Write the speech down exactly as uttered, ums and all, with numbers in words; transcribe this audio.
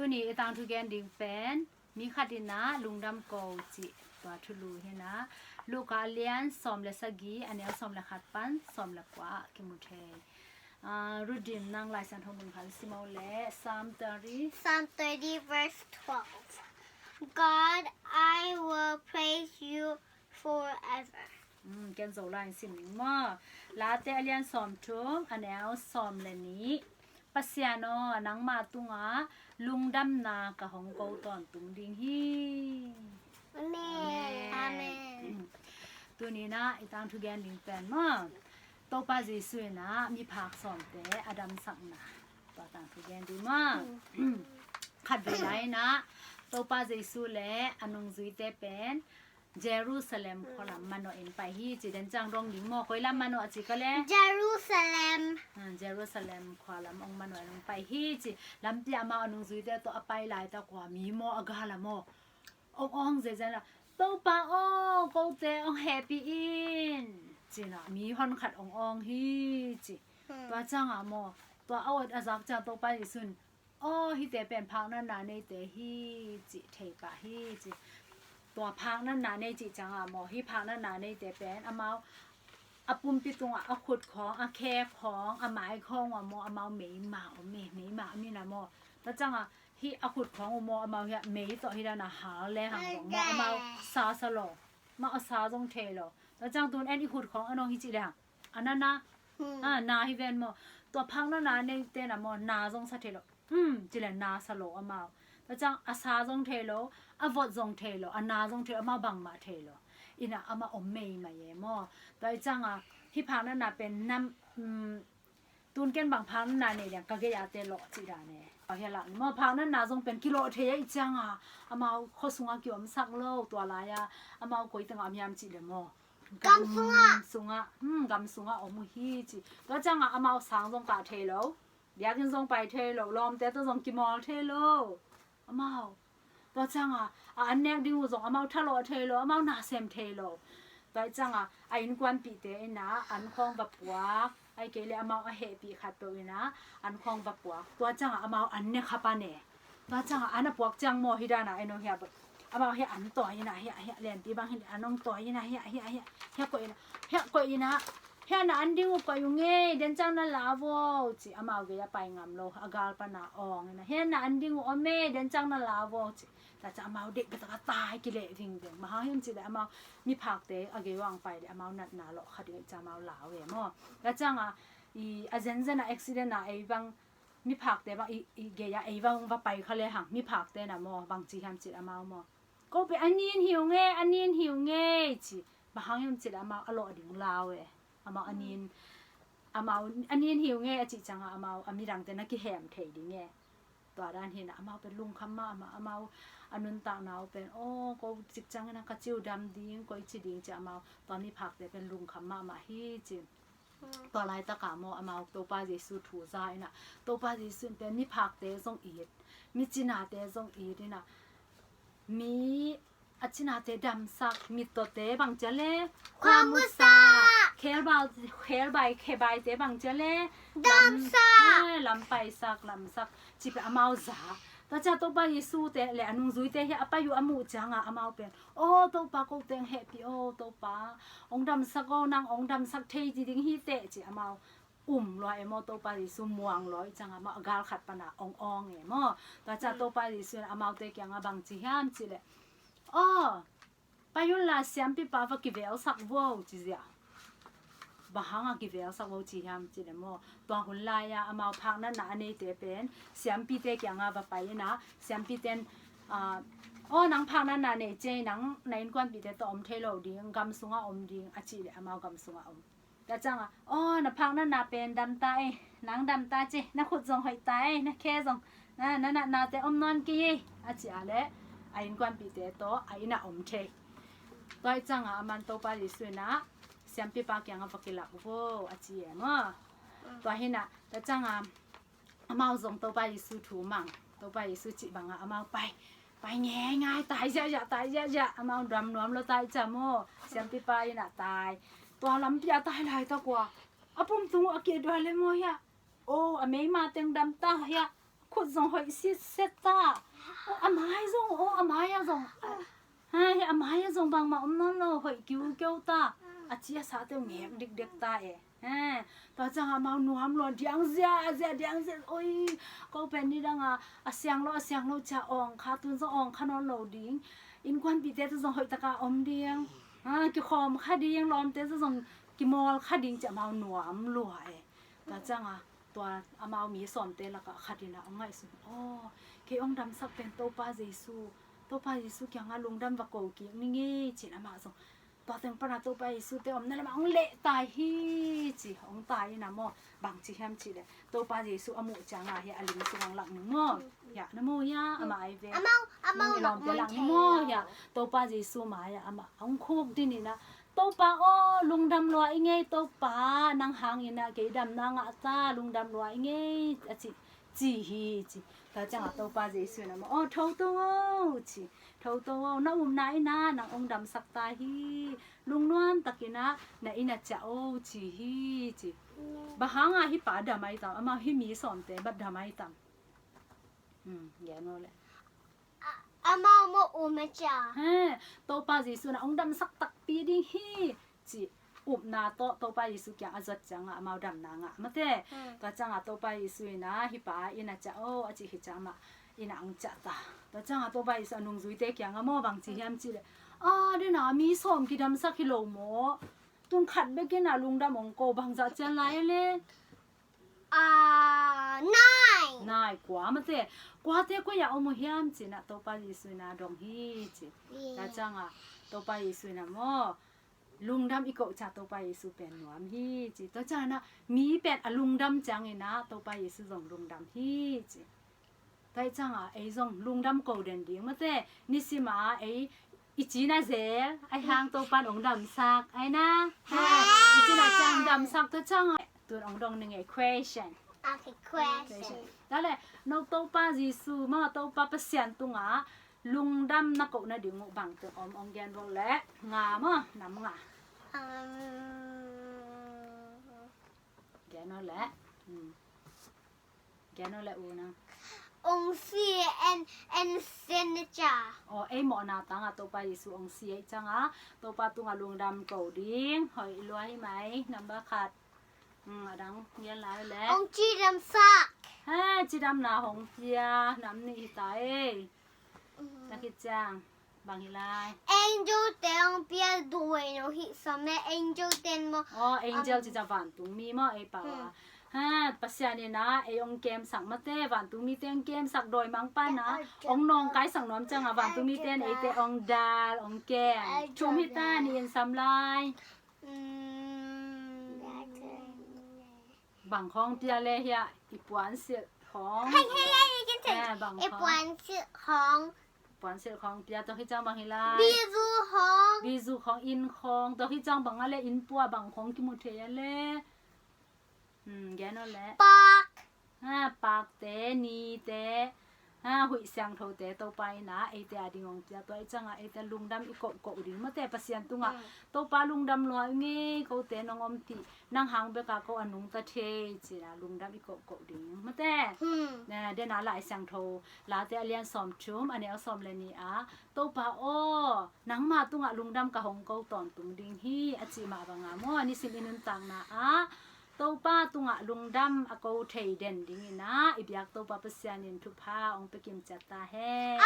Tuni i tangthu gen ding pen mi khat in ah lungdam ko cih tua thulu hi in ah, Luka a lian sawm le sagih, a neu sawm le khat pan sawm le kua ah kimu thei. Ah, Rudim, nang Lai Siangtho mun khat sim o leh, Psalm thirty. Psalm thirty, verse twelve. God, I will praise you forever. Mm, ken Zolai in sim ning maw. Late a lian sawm thum, a neu sawm le nih. Pasian aw, nangma tungah lungdamna ka hong ko tawntung ding hi. Amen. Amen. Amen. Tuni in ah i tangthu gen ding pen maw, Topa Jesu in ah miphak sawmte a damsakna, tua tangthu gen ding maw. Khatvei lai in ah Topa Jesu le a nungzuite pen Jerusalem khua lam manawh in pai hi ci. Den ciang dong ding maw, koi lam manawh a ci ka le? Jerusalem. Ah, Jerusalem khua lam ong manawh in ong pai hi ci. Lampi ah amau a nungzuite tawh a pai laitak ua mi maw, a gal ah maw, ong awng zezen a, Topa aw, kote ong hehpih in, ci in ah mi honkhat ong awng hi ci. Hmm. Tua ciang ah maw, tua a awt a zak ciang Topa Jesu in, aw, hihte pen phaknatna neite hi cih thei pah hi ci. Tua phaknatna nei cih ciang ah maw, hih phaknatna neite pen amau a pumpi tungah a khut khawng, a khe khawng, a mai khawng ua maw, amau meima om e, meima om in ah maw. Tua ciang ah hih a khut khawng uh maw, amau hiah mei tawh hih dan a hal le hang zong maw, amau sa sa lo, amau a sa zong thei lo. Tua ciang tun en i khut khawng a nong hi cih le hang, a na na, hmm, a na hi ven maw. Tua phaknatna neite in ah maw, na zong sa thei lo. Hmm, ci le na sa lo amau. Tua ciang a sa zong thei lo, a vot zong thei lo, a na zong thei lo, amau bangmah thei lo. In ah amau om meima e maw. Tua i ciang ah hih phaknatna pen nam, hmm, tun ken bang phaknatna nei liang, ka gei a te lawh cih dan e. Aw, hia lak ni maw, phaknatna zong pen kilawh thei a i ciang ah, amau khua sungah kiomsak lo, tua lai ah amau koi tengah om hiam cih le maw, gam sungah, sungah, hmm, gam sungah om uh hi ci. Tua ciang ah amau sang zong kah thei lo, biakinn zong pai thei lo, lawmte tawh zong kimawl thei lo. Amau, tua ciang ah a an nek ding uh zong amau thalawh thei lo, amau na sem thei lo. Tua ciang ah a innkuanpihte in ah an khawng va puak, ahih kei leh amau a hehpih khatpeuh in ah an khawng va puak. Tua ciang ah amau an ne kha pan e. Tua ciang ah an a puak ciang maw, hih dan ah en o, hiah, amau hiah an tawi in ah, hiah, hiah, lianpi bang hi leh an ong tawi in ah, hiah, hiah, hiah, hiah koih in ah, hiah koih in ah, hiah na an ding uh koih ung e, den ciang na la vo, ci. Amau gei a pai ngam lo, a gal pan a awng in ah, hiah na an ding uh om e, den ciang na la vo, ci. Tua ciang amau deih betak a tai kileh vingveng. Bang hang hiam cih leh amau miphakte a gei uah ong pai leh amau natna lawh kha ding ahih ciang amau la uh e maw. Tua ciang ah i a zenzen ah accident ah ei bang miphakte bang i, i gei ah ei bang va pai kha le hang, miphakte in ah maw, bang ci hiam cih leh amau maw, ko pen a nin hi ung e, a nin hi ung e, ci. Bang hang hiam cih leh amau a lawh ding la uh e. Amau a nin, amau a nin hi ung e a cih ciang ah amau a midangte na kihem thei ding e. Tua dan hi in ah amau pen lungkham mahmah, amau a nuntakna uh pen, aw, ko cik ciang in ah ka ci uh dam ding, koi ci ding, ci. Amau tua miphakte pen lungkham mahmah hi ci. Tua laitak ah maw, amau Topa Jesu thu za in ah, Topa Jesu in pen miphakte zong it, mi cinate zong it in ah, mi a cinate damsak, mittawte bang ci a le, khuamusak, khelbai, khelbai, khebaite bang ci a le, damsak, lam, eh, lam paisak, lamsak, ci pen amau za. Tua ciang Topa Jesu te le a nungzuite hi a pai uh a muh ciang ah amau pen, aw, Topa, kote ong hehpih o, Topa, ong damsak o, nang ong damsak thei ci ding hi teh, ci. Amau um lua e maw, Topa Jesu muang lua i ciang ah amau a gal khat pan a ong awng e maw. Tua ciang Topa Jesu in amaute kiang ah bang ci hiam cih leh, aw, pai un la, siampipa va kivelsak vo, ci zia. Bang hang a kivelsak vo ci hiam cih leh maw, tua hun lai ah amau phaknatna a neite pen siampite kiang ah va pai in ah, siampite in, ah, aw, nang phaknatna nei ciang, nang na innkuanpihte tawh om thei lo ding, gam sungah om ding, a cih leh amau gam sungah om. Tua ciang ah, aw, na phaknatna pen dam ta e, nang dam ta ci, na khut zong hoih ta e, na khe zong, na, na natnate om nawn kei e, a cih a leh a innkuanpihte tawh a inn ah om thei. Tua i ciang ah aman Topa Jesu in ah, siampipa kiang ah va kilak vo, a ci e maw. Tua hi in ah, tua ciang ah, amau zong Topa Jesu thu mang, Topa Jesu cih bang ah amau pai, pai ngeingai, tai ziahziah, tai ziahziah, amau dam nuam lo, tai ciang maw, siampipa inn ah tai. Tua lampi ah tai laitak ua, a pum tung uh a kidua le maw hiah, aw, a meima teng dam ta hiah, Khut zong hoih sitset ta. Oh, a mai zong, oh, a mai ah zong. Ha, hi a mai ah zong bangmah om nawn lo, hoih kiukiu ta. A ci a sate uh ngek dikdek ta e. Ha, tua ciang amau nuam lua, diang zia, zia, diang zia. Oi, ko pen ni dang a, a siang lo, a siang lo cia awng kha, tun zong awng kha nawn lo ding. Innkuanpihte tu zong hoih taka om ding. Ha, kikhawm kha ding, lawmte tu zong kimawl kha ding cia amau nuam lua e. Tua ciang a, tua amau mi sawmte lakah khat in ah hong ngaihsun. Aw, kei hong damsak pen Topa Jesu, Topa Jesu kiangah lungdam va ko kik ning ei, ci-in amah zong tua teng pana Topa Jesu te omna lamah hong leh tai hi, ci hong tai in ah maw, bangci hiam cih leh Topa Jesu a muh ciangah hi a lim sung hong lak ning maw. Hiah na mu hiah amah ai ve. Amau, amau lak lawmte lak ning maw hiah. Topa Jesu mai-ah amah hong khuk din in ah, Topa aw, lungdam lua i ngei, Topa, nang hangin ah kei damna ngah ta, lungdam lua i ngei, a ci, ci hi, ci. Tua ciangah Topa Jesu in ah maw, aw, tho to aw, ci, tho to aw, na upna in ah nang hong damsak ta hi, lungnuam takin ah na inn ah ciah aw, ci hi, ci. Bang hangah hih pa dam ai tam, amau hih mi sawmte bang dam ai tam. Hmm, gen aw leh. Amau maw um a cia. He, Topa Jesu in ah hong damsak takpi ding hi, ci upna tawh Topa Jesu kiang a zuat ciangah amau damna ngah mate. Hmm. Tua ciangah Topa Jesu in ah hih pa inn ah ciah aw, a cih hi ciang amah inn ah hong ciah ta. Tua ciangah Topa Jesu a nungzuite kiangah maw bangci hiam cih leh, a, den a mi sawm kidamsak hi lo maw? Tun khat bek in ah lungdam hong ko, bangzah cian lai a le? Ah, nai. Nai, kua mate. Kuate koi-ah om uh hiam ci-in ah Topa Jesu in ah dong hi, ci. Tua ciangah Topa Jesu in ah maw, lungdam i koh ciang Topa Jesu pen nuam hi, ci. Tua ciangah mi pen a lungdam ciangin ah Topa Jesu zong lungdam hi, ci. Tua ciangah ei zong lungdam ko den ding mate. Nisim a ei i cina zel, ai hang Topan hong damsak, ai na. Ha, i cina ciang damsak, tua ciangah tun hong dong ning ei, question. Okay, question. Question. Tua leh, no Topa Jesu maw, Topa Pasian tungah lungdam na koh nading uh bangte om, hong gen bawk leh, nga maw, nam nga. Um, gen aw leh. Hmm. Gen aw leh, u nang. Hong si en, en sen na cia. Aw, ei mawhna tangah Topa Jesu hong si ahih ciangah Topa tungah lungdam ko ding. Hoih lua hi mai, number khat. Hmm, a dang gen lai leh. Hong cidamsak. Ha, cidamna hong pia, nam nih hi ta ei. Tua khit ciang bang hi lai? Angel te hong pia duh ei no hi sam e, angel ten maw. Aw, angel ci ciang vantungmi maw, ei pau a. Hmm. Ha, Pasian in ah ei hong kemsak mate, vantungmite hong kemsak, dawimangpa'n ah hong nawngkaisak nuam ciangah vantungmite in eite hong dal, hong kem. Thum hi ta, nih in sam lai. Hmm. Bang khawng pia le hiah, i puansilh khawng. Hei, hei, hei, you can say. Eh, bang khawng. I puansilh khawng. Puansilh khawng pia, tua khit ciang bang hi lai? Bizu khawng. Bizu khawng, inn khawng. Tua khit ciang bang a le, inn pua bang khawng kimu thei a le? Hmm, gen aw leh. Pak. Ha, pakte, nite. Ha, huih siangthote Topa in ah eite a ding hong pia, tua ahih ciangah eite lungdam i kohkoh ding mate, Pasian tungah. Hmm. Topa, lungdam lua i ngei, kote nong ompih, nang hang bek a ko a nungta thei, ci-in ah lungdam i kohkoh ding mate. Hmm. Ne, den a Lai Siangtho Late a lian sawmthum, a neu sawm le nih ah, Topa aw, nangma tungah lungdam ka hong ko tawntung ding hi, a cih mah bangah maw, nisim i nuntakna ah Topa tungah lungdam a ko thei den dingin ah i biak Topa Pasian in thupha hong pia kim ciat ta hen.